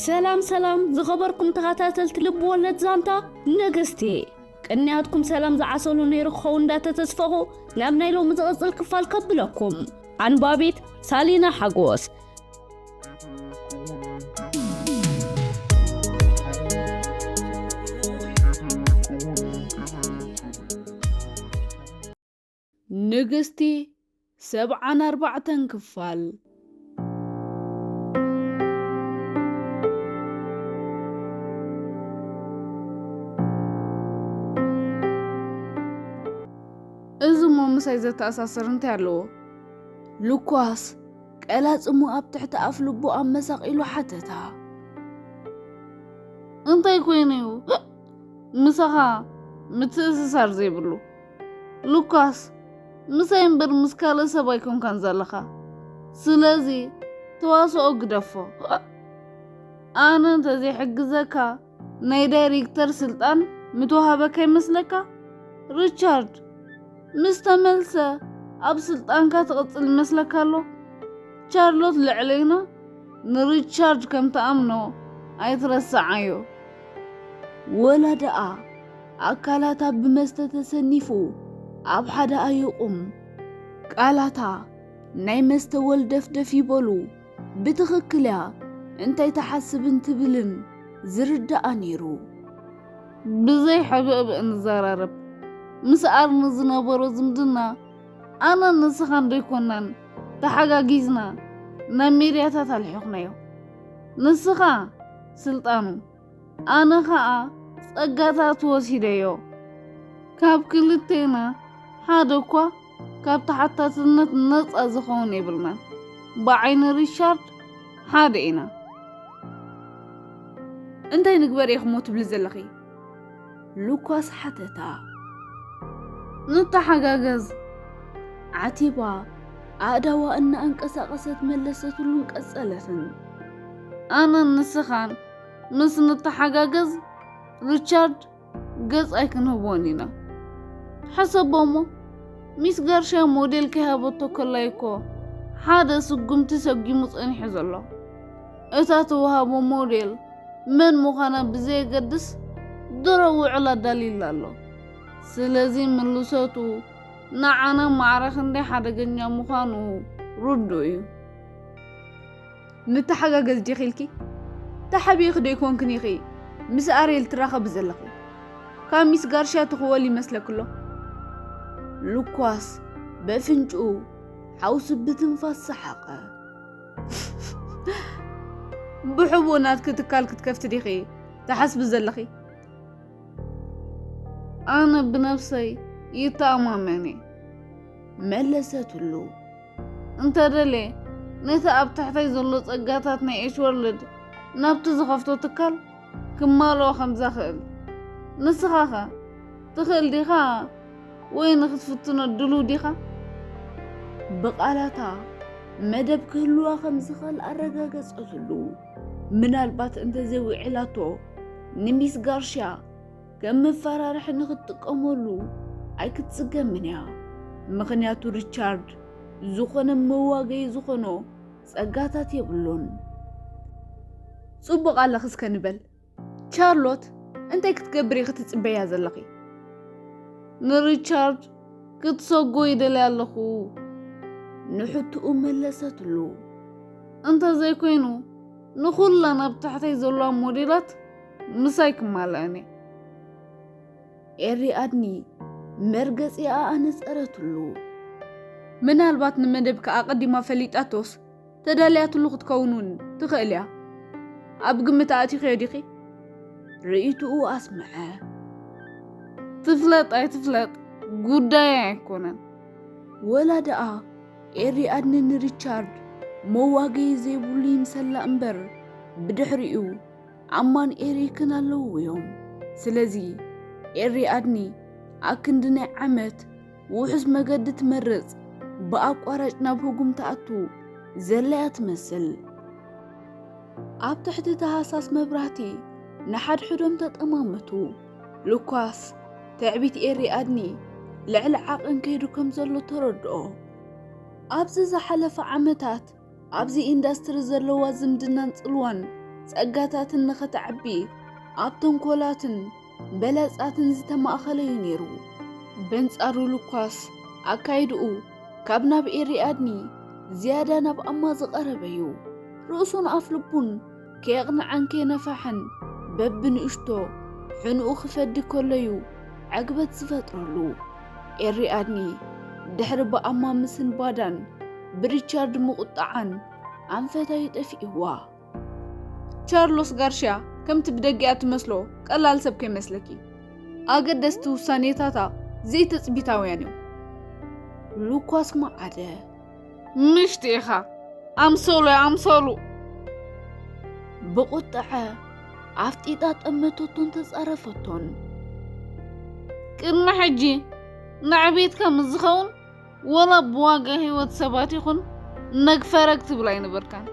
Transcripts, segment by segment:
ሰላም ሰላም ዝኸበርኩም ተኸታተልቲ ልብ ወለድ ዛንታ ንግስቲ፣ ቅንያትኩም ሰላም ዝዓሰሉ ነይሩ ክኸውን እንዳተተስፈኹ ናብ ናይ ሎሚ ዝቕጽል ክፋል ከብለኩም። ኣንባቢት ሳሊና ሓጎስ። ንግስቲ ሰብዓን ኣርባዕተን ክፋል። እዚ እሞ ምሳይ ዘተኣሳስር እንታይ ኣለዎ? ሉኳስ ቀላጽሙ ኣብ ትሕቲ ኣፍ ልቡ ኣመሳቒሉ ሓተታ። እንታይ ኮይኑ እዩ ምሳኻ ምትእስሳር ዘይብሉ? ሉካስ፣ ምሳይ እምበር ምስ ካልእ ሰብ ኣይኮንካን ዘለኻ። ስለዚ ተዋስኦ ግደፎ። ኣነ እንተዘይሕግዘካ ናይ ዳይሬክተር ስልጣን ምተዋህበካ ይመስለካ? ሪቻርድ ምስ ተመልሰ ኣብ ስልጣንካ ትቕጽል ይመስለካ ኣሎ? ቻርሎት ልዕለይና ንሪቻርድ ከም ትኣምኖ ኣይትረስዓዮ። ወላ ደኣ ኣካላታ ብመስተ ተሰኒፉ ኣብ ሓደ ኣይቑም። ቃላታ ናይ መስተ ወልደፍደፍ ይበሉ። ብትኽክል እያ እንታይ ትሓስብን ትብልን ዝርዳኣ ነይሩ። ብዘይ ሕብእብእ ንዘራረብ። ምስ ኣርኒ ዝነበሮ ዝምድና ኣነን ንስኻን ደይኮናን ተሓጋጊዝና ናብ ሜድያታት ኣልሒኽናዮ። ንስኻ ስልጣኑ፣ ኣነ ኸኣ ጸጋታት ወሲደዮ። ካብ ክልቴና ሓደ እኳ ካብ ተሓታትነት ነጻ ዝኸውን የብልናን። ብዓይኒ ሪቻርድ ሓደ ኢና። እንታይ ንግበር ኢኽሞ ትብሊ ዘለኺ? ሉኳስ ሓተታ። ንተሓጋገዝ። ዓቲባ ኣእዳዋ እናኣንቀሳቐሰት መለሰትሉን ቀጸለትን። ኣነን ንስኻን ምስ ንተሓጋገዝ ሪቻርድ ገጽ ኣይክንህቦን ኢና። ሕሰቦ እሞ፣ ሚስ ጋርሽያ ሞዴል ከይሃበቶ ከላ እዩ እኮ ሓደ ስጉምቲ ሰጒሙ ጸኒሑ ዘሎ። እታ ትወሃቦ ሞዴል መን ምዃና ብዘየገድስ ድሮ ውዕል ኣዳልዩላ ኣሎ። ስለዚ ምልሰቱ ንዓና ማዕረ ክንደይ ሓደገኛ ምዃኑ ርዱእ እዩ። ንተሓጋገዝ ዲኺ ኢልኪ? ተሓቢእኺ ዶ ኣይኮንክን ኢኺ ምስ ኣርየል ትራኸቢ ዘለኺ? ካብ ሚስ ጋርሽያ ትኽወል ይመስለኪ ኣሎ? ሉኳስ በፍንጭኡ ሓውሲ ብትንፋስ ሰሓቐ። ብሕቡእ ናትኪ ትካል ክትከፍቲ ዲኺ ትሓስቢ ዘለኺ? ኣነ ብነብሰይ ይተኣማመን እየ። መለሰትሉ። እንተደልየ ነቲ ኣብ ትሕተይ ዘሎ ጸጋታት ናይ ኤሽወርልድ ናብቲ ዝኸፍቶ ትካል ክማልኦ ከም ዘኽእል። ንስኻኸ ትኽእል ዲኻ ወይ ንኽትፍትኖ ድሉው ዲኻ? ብቓላታ መደብ ክህልዋ ከም ዝኽእል ኣረጋገጸትሉ። ምናልባት እንተዘይውዒላቶ ንሚስ ጋርሽያ ከም መፈራርሒ ንኽትጥቀመሉ ኣይክትጽገምን እያ። ምኽንያቱ ሪቻርድ ዝኾነ መዋገዪ ዝኾኖ ጸጋታት የብሉን። ጽቡቕ ኣለኺ እስከ ንበል። ቻርሎት እንታይ ክትገብር ኢኺ ትጽበያ ዘለኺ? ንሪቻርድ ክትሰጎ ይደልያ ኣለኹ። ንሕትኡ መለሰትሉ። እንተዘይኮይኑ ንኹለን ኣብ ታሕተይ ዘለዋ ሞዴላት ምሳይ ክማልኣን እየ። ኤሪ ኣድኒ መርገጺኣ ኣነጸረትሉ። ምናልባት ንመደብካ ኣቐዲማ ፈሊጣቶስ ተዳልያትሉ ክትከውን እውን ትኽእል እያ። ኣብ ግምት ኣእቲኽዮ ዲኺ? ርእይትኡ ኣስምዐ። ትፍለጥ ኣይትፍለጥ ጉዳይ ኣይኮነን። ወላ ደኣ ኤሪ ኣድኒ ንሪቻርድ መዋገዪ ዘይብሉ ይምሰላ እምበር ብድሕሪኡ ኣማን ኤሪክን ኣለዉ እዮም። ስለዚ ኤሪ ኣድኒ ኣክንዲ ናይ ዓመት ውሑስ መገዲ ትመርጽ፣ ብኣቋራጭ ናብ ህጉም ትኣቱ ዘለያ ትመስል። ኣብ ትሕቲ እቲ ሃሳስ መብራህቲ ንሓድሕዶም ተጠማመቱ። ሉካስ ትዕቢት ኤሪ ኣድኒ ልዕሊ ዓቐን ከይዱ ከም ዘሎ ተረድኦ። ኣብዚ ዝሓለፈ ዓመታት ኣብዚ ኢንዳስትሪ ዘለዋ ዝምድናን ጽልዋን ጸጋታትን ንኸተዕቢ ኣብ ተንኮላትን በለጻትን ዝተማእኸለ እዩ ነይሩ። በንጻሩ ሉኳስ ኣካይድኡ ካብ ናብ ኤሪኣድኒ ዝያዳ ናብ ኣማ ዝቐረበ እዩ። ርእሱን ኣፍልቡን ከየቕንዓን ከየነፋሕን በብንእሽቶ ሕንኡ ክፈዲ ከሎዩ ዕግበት ዝፈጥረሉ። ኤሪኣድኒ ድሕሪ ብኣማ ምስንባዳን ብሪቻርድ ምቑጣዓን ኣንፈታዩ ጠፊእዋ። ቻርሎስ ጋርሽያ ከምቲ ብደጊኣ ትመስሎ ቀላል ሰብ ከይመስለኪ። ኣገደስቲ ውሳኔታታ ዘይትጽቢታውያን እዮም። ሉኳስ መዓደ። ምሽቲ ኢኻ ኣምሰሉ ኣምሰሉ። ብቁጥዐ ኣፍጢጣ ጠመተቶን ተጻረፈቶን። ቅድሚ ሕጂ ንዕቤትካ ምስ ዝኸውን ወላ ብዋጋ ህይወት ሰባት ይኹን ነግፈረግ ትብል ኣይነበርካን።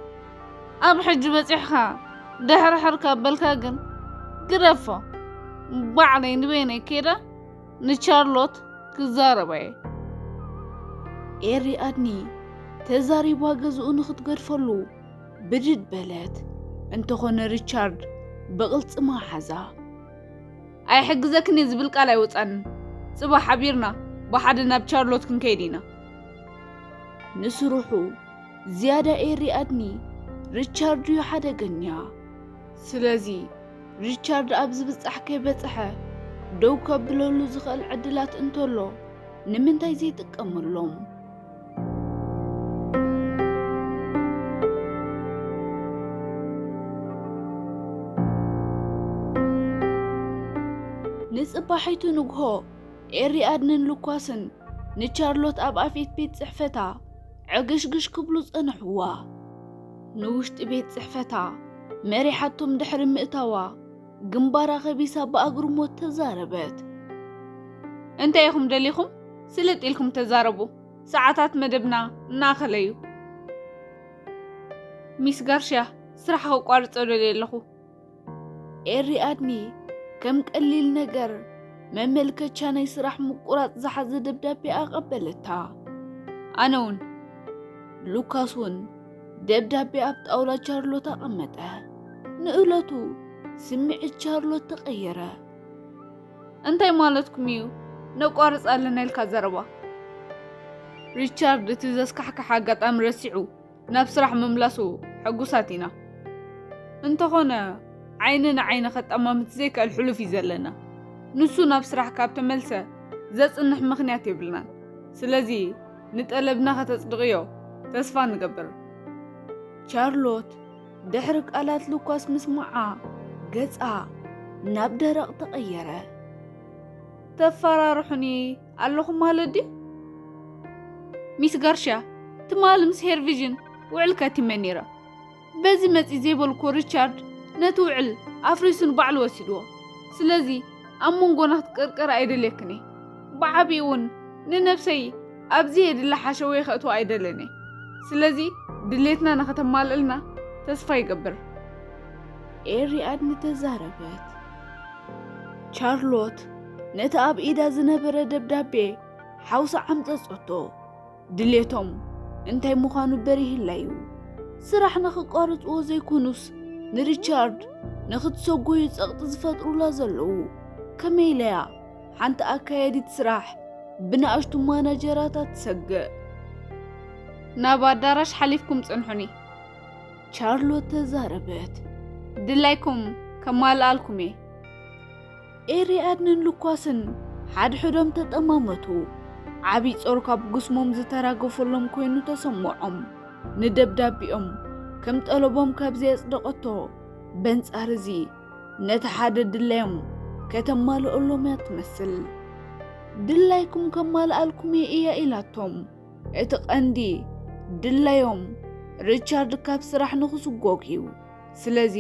ኣብ ሕጂ በጺሕካ ድሕርሕር ካብ በልካ ግን ግደፎ። ባዕለይ ንበይነይ ከይደ ንቻርሎት ክዛረባ እየ። ኤሪ ኣድኒ ተዛሪባ ገዝኡ ንኽትገድፈሉ ብድድ በለት። እንተኾነ ሪቻርድ ብቕልጽማ ሓዛ። ኣይሕግዘክን እየ ዝብል ቃል ኣይወጻንን። ጽባሕ ሓቢርና ብሓደ ናብ ቻርሎት ክንከይድ ኢና። ንስርሑ ዝያዳ ኤሪ ኣድኒ ሪቻርድ እዩ ሓደገኛ። ስለዚ ሪቻርድ ኣብ ዝብጻሕ ከይበጽሐ ደው ከብለሉ ዝኽእል ዕድላት እንተሎ ንምንታይ ዘይጥቀመሎም? ንጽባሒቱ ንግሆ ኤሪ ኣድንን ሉኳስን ንቻርሎት ኣብ ኣፌት ቤት ጽሕፈታ ዕግሽግሽ ክብሉ ጸንሕዋ። ንውሽጢ ቤት ጽሕፈታ መሪሓቶም ድሕሪ ምእታዋ ግንባራ ከቢሳ ብኣግርሞት ተዛረበት። እንታይ ኢኹም ደሊኹም? ስልጥ ኢልኩም ተዛረቡ። ሰዓታት መደብና እናኣኸለ እዩ። ሚስ ጋርሽያ፣ ስራሕ ከቋርጾ ደልየ ኣለኹ። ኤሪ ኣድኒ ከም ቀሊል ነገር መመልከቻ ናይ ስራሕ ምቁራጽ ዝሓዘ ደብዳቤ ኣቐበለታ። ኣነ እውን። ሉካስ እውን ደብዳቤ ኣብ ጣውላ ቻርሎት ኣቐመጠ። ንእለቱ ስምዒት ቻርሎት ተቐየረ። እንታይ ማለትኩም እዩ? ነቋርጽ ኣለና ኢልካ ዘረባ። ሪቻርድ እቲ ዘስካሕክሕ ኣጋጣሚ ረሲዑ ናብ ስራሕ ምምላሱ ሕጉሳት ኢና። እንተኾነ ዓይኒ ንዓይኒ ከጠማምት ዘይክእል ሕሉፍ እዩ ዘለና። ንሱ ናብ ስራሕ ካብ ተመልሰ ዘጽንሕ ምኽንያት የብልናን። ስለዚ ንጠለብና ከተጽድቕዮ ተስፋ ንገብር። ቻርሎት ድሕሪ ቃላት ሉካስ ምስማዓ ገጻ ናብ ደረቕ ተቐየረ። ተፈራርሑኒ ኣለኹም ማለት ድዩ? ሚስ ጋርሽያ፣ ትማሊ ምስ ሄርቪዥን ውዕል ከቲመ ነይረ። በዚ መጺ ዘይበልኩ ሪቻርድ ነቲ ውዕል ኣፍሪሱ ንባዕሉ ወሲድዎ። ስለዚ ኣብ መንጎና ክትቅርቅር ኣይደልየክን እየ። ብዓቢኡ እውን ንነብሰይ ኣብዚ የድሊ ሓሸወየ ከእትዎ ኣይደልን እየ። ስለዚ ድሌትና ንኸተማልእልና ተስፋ ይገብር። ኤሪ ኣድኒ ተዛረበት። ቻርሎት ነቲ ኣብ ኢዳ ዝነበረ ደብዳቤ ሓውሳ ዓምጸጸቶ። ድሌቶም እንታይ ምዃኑ በሪህላ እዩ። ስራሕ ንኽቋርጽዎ ዘይኮኑስ ንሪቻርድ ንኽትሰጎዩ ጸቕጢ ዝፈጥሩላ ዘለዉ። ከመይ ኢለያ ሓንቲ ኣካያዲት ስራሕ ብንኣሽቱ ማናጀራታት ትሰግእ? ናብ ኣዳራሽ ሓሊፍኩም ጽንሑኒ። ቻርሎት ተዛረበት። ድላይኩም ከማልኣልኩም እየ። ኤሪ ኣድንን ሉኳስን ሓድሕዶም ተጠማመቱ። ዓቢ ጾር ካብ ጉስሞም ዝተራገፈሎም ኮይኑ ተሰምዖም። ንደብዳቤኦም ከም ጠለቦም ካብ ዘየጽደቐቶ በንጻር እዚ ነቲ ሓደ ድላዮም ከተማልኦሎም እያ ትመስል። ድላይኩም ከማልኣልኩም እየ እያ ኢላቶም። እቲ ቀንዲ ድላዮም ሪቻርድ ካብ ስራሕ ንኽስጎግ እዩ። ስለዚ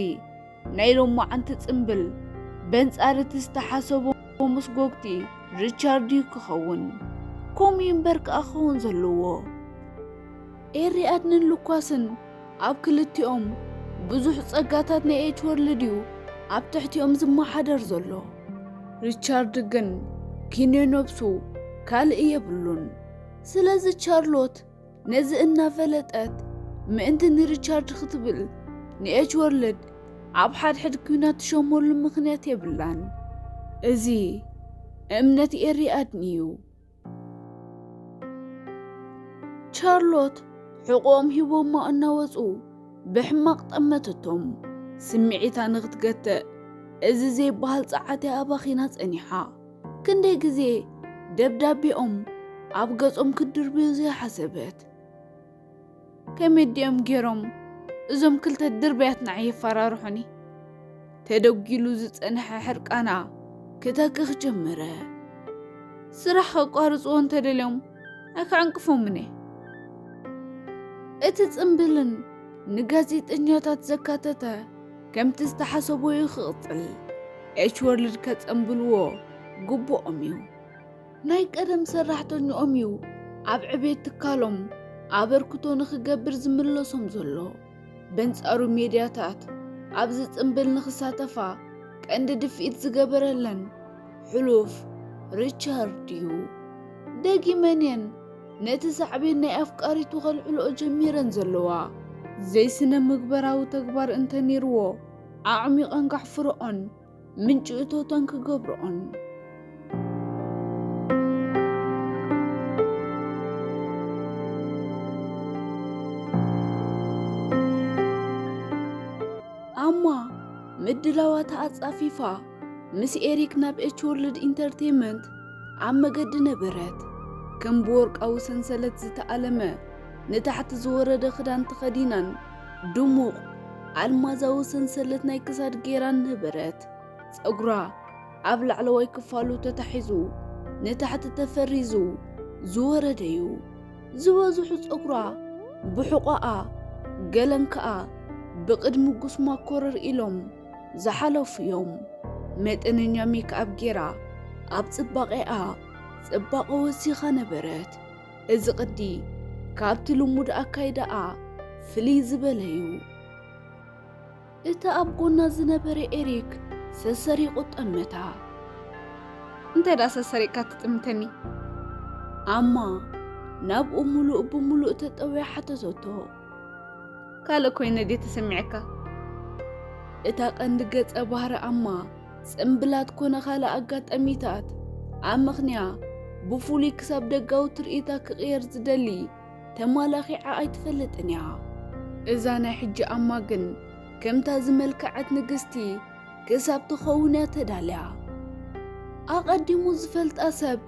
ናይ ሎማዓንቲ ጽምብል በንጻር እቲ ዝተሓሰቦ መስጎግቲ ሪቻርድ እዩ ክኸውን። ከምኡ እዩ እምበር ከኣ ክኸውን ዘለዎ። ኤሪ ኣድንን ሉኳስን ኣብ ክልቲኦም ብዙሕ ጸጋታት ናይ ኤች ወርልድ እዩ ኣብ ትሕቲኦም ዝመሓደር ዘሎ። ሪቻርድ ግን ኪንዮ ነብሱ ካልእ የብሉን። ስለዚ ቻርሎት ነዚ እናፈለጠት ምእንቲ ንሪቻርድ ክትብል ንኤች ወርልድ ኣብ ሓድሕድ ኲናት ትሸመሉ ምኽንያት የብላን። እዚ እምነት ኤሪ ኣድንዩ። ቻርሎት ሕቖኦም ሂቦማ እናወጹ ብሕማቕ ጠመተቶም። ስምዒታ ንኽትገትእ እዚ ዘይበሃል ጸዓት ኣባኺና ጸኒሓ። ክንደይ ግዜ ደብዳቤኦም ኣብ ገጾም ክትድርብዮ ዘይሓሰበት። ከመይ ድዮም ገይሮም እዞም ክልተ ድርብያት ንዓይ የፈራርሑኒ? ተደጒሉ ዝጸንሐ ሕርቃና ክተክኽ ጀመረ። ስራሕ ከቋርጽዎ እንተደልዮም ኣይክዕንቅፎምን እየ። እቲ ጽምብልን ንጋዜጠኛታት ዘካተተ ከምቲ ዝተሓሰቦ እዩ ክቕጽል። ኤች ወርልድ ከጸምብልዎ ግቡኦም እዩ። ናይ ቀደም ሰራሕተኛኦም እዩ ኣብ ዕቤት ትካሎም ኣበርክቶ ንኽገብር ዝምለሶም ዘሎ። በንጻሩ ሜድያታት ኣብዚ ጽምብል ንኽሳተፋ ቀንዲ ድፍኢት ዝገበረለን ሕሉፍ ሪቻርድ እዩ። ደጊመን እየን ነቲ ሳዕቤን ናይ ኣፍቃሪቱ ከልዕልኦ ጀሚረን ዘለዋ። ዘይስነ ምግባራዊ ተግባር እንተኔርዎ ኣዕሚቐን ከሕፍርኦን ምንጪ እቶተን ክገብርኦን። ኣማ ምድላዋታ ኣጻፊፋ ምስ ኤሪክ ናብ ኤች ወርልድ ኢንተርቴይመንት ኣብ መገዲ ነበረት። ከም ብወርቃዊ ሰንሰለት ዝተኣለመ ንታሕቲ ዝወረደ ክዳን ተኸዲናን ድሙቕ ኣልማዛዊ ሰንሰለት ናይ ክሳድ ጌራን ነበረት። ጸጉራ ኣብ ላዕለዋይ ክፋሉ ተታሒዙ ንታሕቲ ተፈሪዙ ዝወረደ እዩ። ዝበዝሑ ጸጉራ ብሕቖኣ፣ ገለን ከኣ ብቕድሚ ጉስማ ኮረር ኢሎም ዝሓለፉ እዮም። መጠነኛ ሜክኣፕ ጌራ ኣብ ጽባቐኣ ጽባቐ ወሲኻ ነበረት። እዚ ቅዲ ካብቲ ልሙድ ኣካይዳኣ ፍልይ ዝበለ እዩ። እቲ ኣብ ጎና ዝነበረ ኤሪክ ሰሰሪቑ ጠመታ። እንታይ ደኣ ሰሰሪቕካ ትጥምተኒ? ኣማ ናብኡ ምሉእ ብምሉእ ተጠውያ ሓተተቶ። ካልእ ኮይነ ድየ ተሰሚዐካ? እታ ቀንዲ ገጸ ባህሪ ኣማ ጽምብላት ኮነ ካልእ ኣጋጣሚታት ኣብ ምኽንያ ብፍሉይ ክሳብ ደጋዊ ትርኢታ ክቕየር ዝደሊ ተማላኺዓ ኣይትፈልጥን እያ። እዛ ናይ ሕጂ ኣማ ግን ከምታ ዝመልከዐት ንግስቲ ክሳብ ትኸውን እያ ተዳልያ። ኣቐዲሙ ዝፈልጣ ሰብ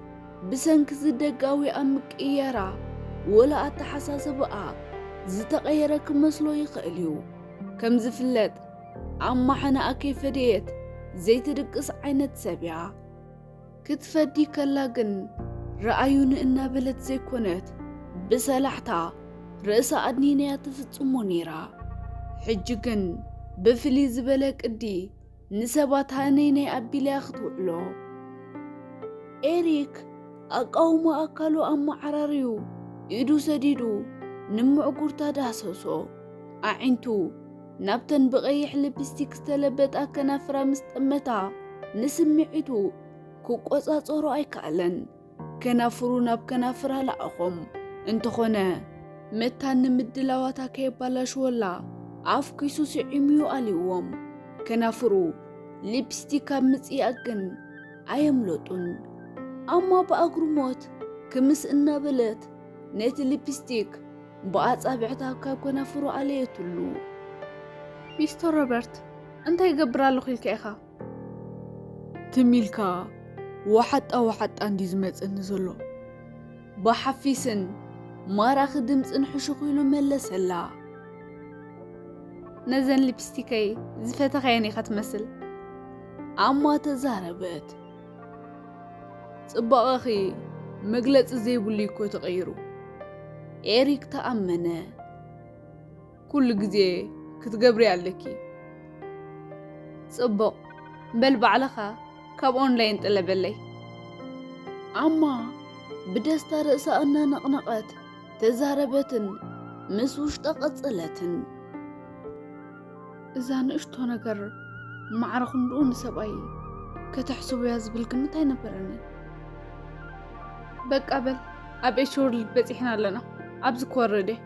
ብሰንኪ ዝደጋዊ ኣብ ምቅይያራ ወላ ኣተሓሳስባኣ ዝተቐየረ ክመስሎ ይኽእል እዩ። ከም ዝፍለጥ ኣማ ሕናኣ ከይፈደየት ዘይትድቅስ ዓይነት ሰብ እያ። ክትፈዲ ከላ ግን ረኣዩኒ እናበለት ዘይኮነት ብሰላሕታ ርእሳ ኣድኒነያ ትፍጽሞ ነይራ። ሕጂ ግን ብፍልይ ዝበለ ቅዲ ንሰባት ሃነይ ናይ ኣቢልያ ክትውዕሎ። ኤሪክ ኣቃውማ ኣካሉ ኣመዓራርዩ ኢዱ ሰዲዱ ንምዕጉርታ ዳህሰሶ። ኣዒንቱ ናብተን ብቐይሕ ሊፕስቲክ ዝተለበጣ ከናፍራ ምስ ጠመታ ንስምዒቱ ክቆጻጸሮ ኣይከኣለን። ከናፍሩ ናብ ከናፍራ ለኣኾም። እንተኾነ መታን ንምድላዋታ ከየባላሽወላ ኣፍኪሱ ስዒሙዩ ኣልይዎም። ከናፍሩ ሊፕስቲክ ካብ ምጽያቕ ግን ኣየምለጡን። ኣማ ብኣግርሞት ክምስ እናበለት ነቲ ሊፕስቲክ ብኣጻብዕታ ካብ ከናፍሩ ኣለየትሉ። ሚስተር ሮበርት፣ እንታይ ይገብር ኣለኹ ኢልካ ኢኻ? ትም ኢልካ ዋሓጣ ዋሓጣ እንዲ ዝመጸኒ ዘሎ። ብሓፊስን ማራኺ ድምጽን ሕሹኽ ኢሉ መለሰላ። ነዘን ሊፕስቲከይ ዝፈተኻየን ኢኻ ትመስል። ኣማ ተዛረበት። ጽባቐኺ መግለጺ ዘይብሉ እኮ ተቐይሩ። ኤሪክ ተኣመነ። ኩሉ ግዜ ክትገብሪ ኣለኪ። ጽቡቕ፣ በል ባዕልኻ ካብ ኦንላይን ጥለበለይ። ኣማ ብደስታ ርእሳ እናነቕነቐት ተዛረበትን ምስ ውሽጣ ቀጸለትን። እዛ ንእሽቶ ነገር ማዕረ ክንድኡ ንሰብኣይ ከተሕስቦያ ዝብል ግምት ኣይነበረንን። በቃ በል፣ ኣብ ኤች ወርልድ በጺሕና ኣለና። ኣብዚ ክወርድ እየ።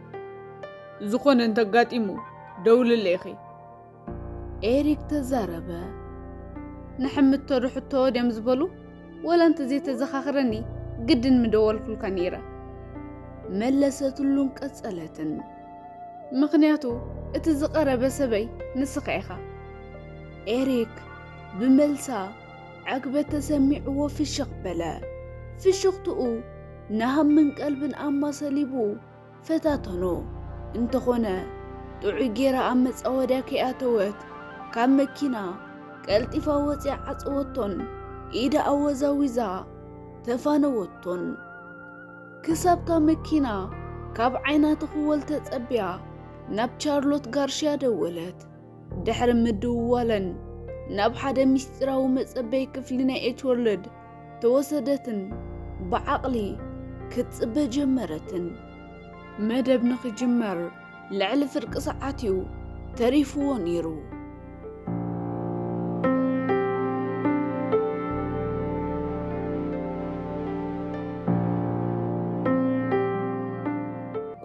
ዝኾነ እንተጋጢሙ ደውልለይ ኢኺ። ኤሪክ ተዛረበ። ንሕምቶ ዶ ሕቶ ድዮም ዝበሉ? ወላ እንተዘይተዘኻኽረኒ ግድን ምደወልኩልካ ነይረ። መለሰትሉን ቀጸለትን። ምኽንያቱ እቲ ዝቐረበ ሰበይ ንስኻ ኢኻ። ኤሪክ ብመልሳ ዕግበት ተሰሚዕዎ ፍሽኽ በለ። ፍሽኽትኡ ንሃምን ቀልብን ኣማሰሊቡ ፈታተኖ። እንተኾነ ጥዑይ ጌራ ኣብ መጻወድያ ከይኣተወት ካብ መኪና ቀልጢፋ ወጺኣ ዓጸወቶን ኢዳ ኣወዛዊዛ ተፋነወቶን። ክሳብታ መኪና ካብ ዓይና ትኽወል ተጸብያ ናብ ቻርሎት ጋርሽያ ደወለት። ድሕሪ ምድውዋለን ናብ ሓደ ምስጢራዊ መጸበይ ክፍሊ ናይ ኤች ወርልድ ተወሰደትን ብዓቕሊ ክትጽበ ጀመረትን። መደብ ንኽጅመር ልዕሊ ፍርቂ ሰዓት እዩ ተሪፍዎ ነይሩ።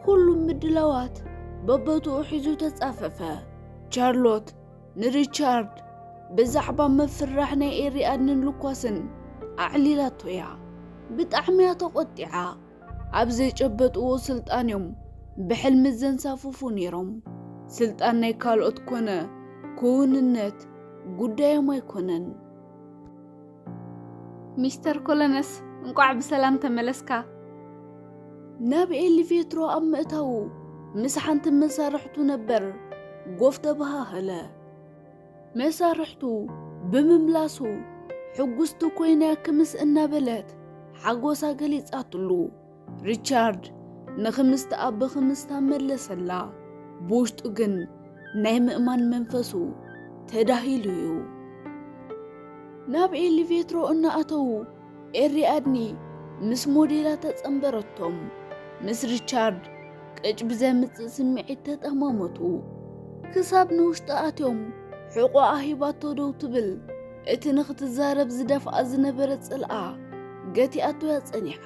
ኩሉ ምድላዋት በቦትኡ ሒዙ ተጻፈፈ። ቻርሎት ንሪቻርድ ብዛዕባ ምፍርራሕ ናይ ኤሪኣድንን ሉኳስን ኣዕሊላቶ እያ። ብጣዕሚ እያ ተቖጢዓ። ኣብ ዘይጨበጥዎ ስልጣን እዮም ብሕልሚ ዘንሳፍፉ ነይሮም። ስልጣን ናይ ካልኦት ኮነ ክውንነት ጉዳዮም ኣይኮነን። ሚስተር ኮሎነስ፣ እንቋዕ ብሰላም ተመለስካ። ናብ ኤሊቬትሮ ኣብ ምእታዉ ምስ ሓንቲ መሳርሕቱ ነበር ጎፍ ተበሃህለ። መሳርሕቱ ብምምላሱ ሕጉስቲ ኮይና ክምስ እናበለት ሓጎሳ ገሊጻትሉ። ሪቻርድ ንኽምስትኣ ብኽምስታ መለሰላ። ብውሽጡ ግን ናይ ምእማን መንፈሱ ተዳሂሉ እዩ። ናብ ኤሊቬትሮ እናኣተዉ ኤሪኣድኒ ምስ ሞዴላ ተጸንበረቶም። ምስ ሪቻርድ ቅጭ ብዘምጽእ ስምዒት ተጠማመቱ። ክሳብ ንውሽጢ ኣትዮም ሕቖኣ ሂባቶ ደው ትብል፣ እቲ ንኽትዛረብ ዝደፍኣ ዝነበረ ጽልኣ ገቲኣቶ እያ ጸኒሓ።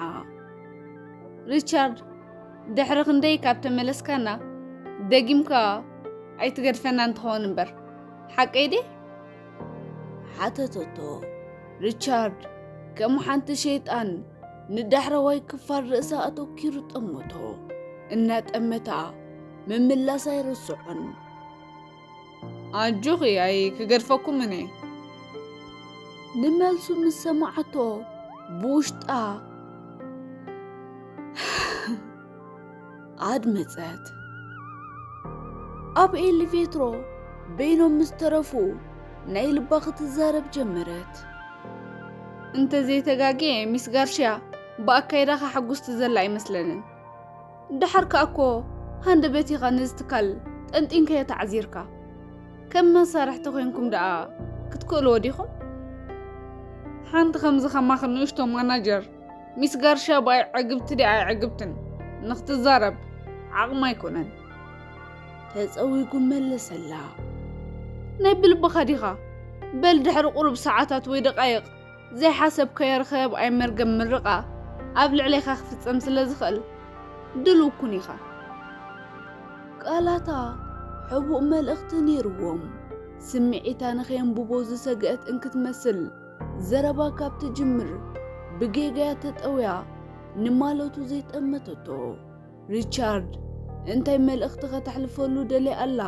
ሪቻርድ፣ ድሕሪ ክንደይ ካብ ተመለስካና ደጊምካ ኣይትገድፈናን ትኸውን እምበር፣ ሓቀይ ድየ? ሓተተቶ። ሪቻርድ ከም ሓንቲ ሸይጣን ንዳሕረዋይ ክፋል ርእሳ ኣተኪሩ ጠመቶ። እናጠመታ ምምላስ ኣይረስዖን። ኣጆኺ፣ ኣይክገድፈኩምን እየ። ንመልሱ ምስ ሰማዓቶ ብውሽጣ ኣድመጸት። ኣብ ኤሊቬትሮ በይኖም ምስ ተረፉ ናይ ልባ ክትዛረብ ጀመረት። እንተዘይተጋግየ ሚስ ጋርሽያ ብኣካይዳኻ ሕጉስቲ ዘላ ኣይመስለንን። ደሓር ከኣ እኮ ሃንደበት ኢኻ ነዚ ትካል ጠንጢንካዮ ተዓዚርካ። ከም መሳርሕቲ ኮይንኩም ደኣ ክትክእልዎ ዲኹም? ሓንቲ ከምዚ ከማኺ ንእሽቶ ማናጀር ሚስ ጋርሽያ ብኣይ ዕግብቲ ድያ ኣይዕግብትን ንኽትዛረብ ዓቕማ ኣይኮነን። ተጸዊጉ መለሰላ። ናይ ብልብኻ ዲኻ? በል ድሕሪ ቁሩብ ሰዓታት ወይ ደቃይቕ ዘይሓሰብካዮ ርኸብ ኣይ መርገም ምርቓ ኣብ ልዕሌኻ ክፍጸም ስለ ዝኽእል ድሉው ኩን ኢኻ። ቃላታ ሕቡእ መልእኽቲ ነይርዎም። ስምዒታ ንኸየንብቦ ዝሰግአት እንክትመስል ዘረባ ካብ ትጅምር ብጌጋያ ተጠውያ ንማለቱ ዘይጠመተቶ። ሪቻርድ እንታይ መልእኽቲ ከተሕልፈሉ ደልያ ኣላ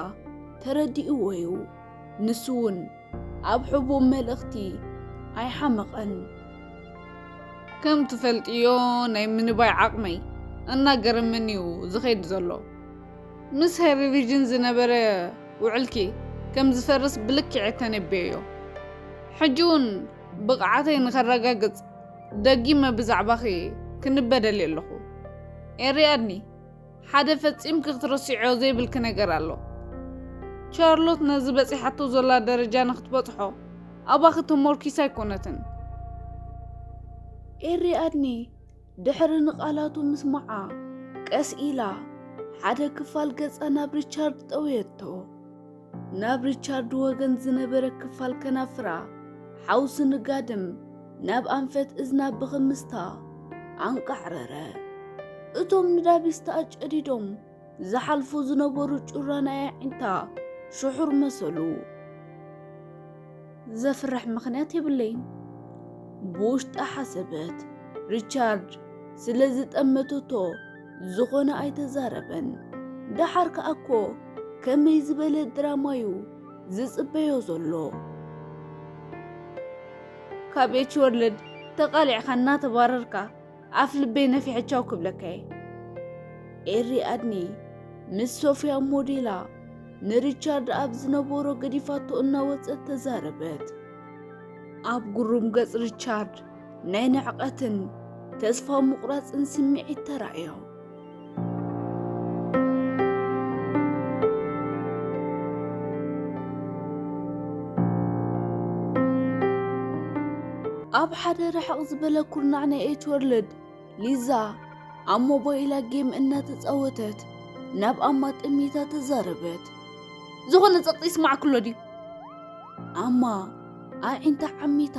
ተረዲእዎ እዩ። ንሱ እውን ኣብ ሕቡእ መልእኽቲ ኣይሓመቐን። ከም ትፈልጥዮ ናይ ምንባይ ዓቕመይ እናገረመኒ እዩ ዝኸይድ ዘሎ። ምስ ሄሪ ሪጅን ዝነበረ ውዕልኪ ከም ዝፈርስ ብልክዕ ተነብየዮ። ሕጂ እውን ብቕዓተይ ንኸረጋግጽ ደጊመ ብዛዕባኺ ክንበ ደልየ ኣለኹ። ኤሪኣድኒ፣ ሓደ ፈጺምኪ ክትረስዕዮ ዘይብልኪ ነገር ኣሎ። ቻርሎት ነዚ በጺሓቶ ዘላ ደረጃ ንኽትበጽሖ ኣባኺ ተሞርኪሳ ኣይኮነትን። ኤሪኣድኒ ድሕሪ ንቓላቱ ምስማዓ ቀስ ኢላ ሓደ ክፋል ገጻ ናብ ሪቻርድ ጠውየቶ። ናብ ሪቻርድ ወገን ዝነበረ ክፋል ከናፍራ ሓውሲ ንጋድም ናብ ኣንፈት እዝና ብኽምስታ ኣንቃዕረረ። እቶም ንዳቢስታ ኣጨዲዶም ዝሓልፉ ዝነበሩ ጩራ ናይ ኣዒንታ ሽሑር መሰሉ። ዘፍርሕ ምኽንያት የብለይን። ብውሽጣ ሓሰበት። ሪቻርድ ስለ ዝጠመተቶ ዝኾነ ኣይተዛረበን። ደሓር ከኣ እኮ ከመይ ዝበለ ድራማዩ ዝጽበዮ ዘሎ። ካብ ኤች ወርልድ ተቓሊዕካ እናተባረርካ ኣፍ ልበይ ነፊሐ ቻው ክብለካ እየ። ኤሪ ኣድኒ ምስ ሶፊያ ሞዴላ ንሪቻርድ ኣብ ዝነበሮ ገዲፋቶ እናወጸት ተዛረበት። ኣብ ግሩም ገጽ ሪቻርድ ናይ ንዕቐትን ተስፋ ምቑራጽን ስምዒት ተራእዮ። ኣብ ሓደ ርሕቕ ዝበለ ኩርናዕ ናይ ኤች ወርልድ ሊዛ ኣብ ሞባይላ ጌም እናተጻወተት ናብ ኣማ ጠሚታ ተዛረበት። ዝኾነ ጸቕጢ ይስማዕክሎ ድዩ? ኣማ ኣዒንታ ዓሚታ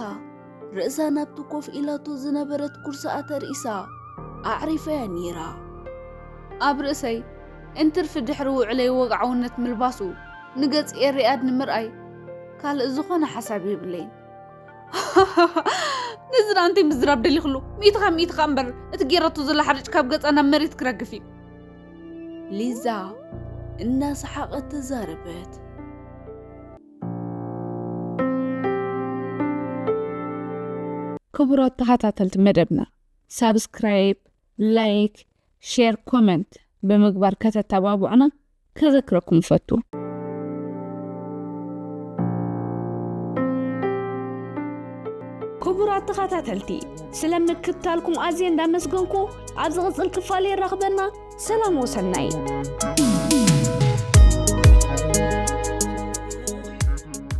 ርእሳ ናብቲ ኮፍ ኢላቶ ዝነበረት ኩርሳኣ ተርኢሳ ኣዕሪፈያ ነይራ። ኣብ ርእሰይ እንትርፊ ድሕሪ ውዕለይ ወግዓውነት ምልባሱ ንገጽ ኤሪኣድ ንምርኣይ ካልእ ዝኾነ ሓሳብ የብለይን። ነዚ ደኣ እንታይ ምዝራብ ደሊኽሉ? ሚእትኻ ሚእትኻ እምበር እቲ ጌራቶ ዘላ ሓርጭ ካብ ገጻ ናብ መሬት ክረግፍ እዩ። ሊዛ እናሰሓቐት ተዛረበት። ክቡራት ተኸታተልቲ መደብና ሳብስክራይብ፣ ላይክ፣ ሼር፣ ኮመንት ብምግባር ከተተባብዑና ከዘክረኩም እፈቱ። ክቡራት ተኸታተልቲ ስለ ምክትታልኩም ኣዝየ እንዳመስገንኩ ኣብ ዝቕጽል ክፋል የራኽበና። ሰላም ወሰናይ።